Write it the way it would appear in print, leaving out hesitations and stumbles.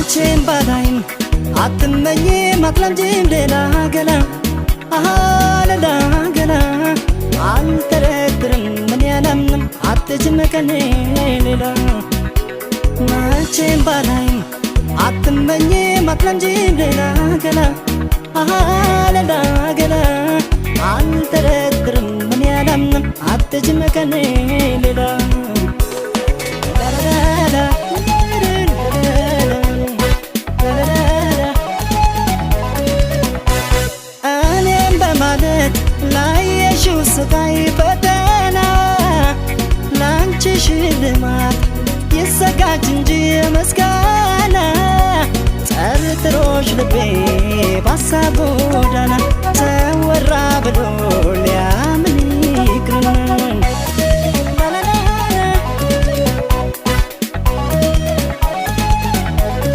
መቼም ባላይም አትመኝም አትለምጂም ሌላ ገላ፣ አሃ ሌላ ገላ። አልጠረጥርም እኔ አላምንም አትችም ከኔ ሌላ። መቼም ባላይም አትመኝም አትለምጂም ሌላ ገላ፣ አሃ ሌላ ገላ። አልጠረጥርም እኔ አላምንም አትችም ከኔ ሌላ። ላላላ። እኔም በማለት ላየሽው ስቃይ ፈተና፣ ላንቺ ሽልማት ይዘጋጅ እንጂ ምስጋና። ጠርጥሮሽ ልቤ ባሳብ ጎዳና።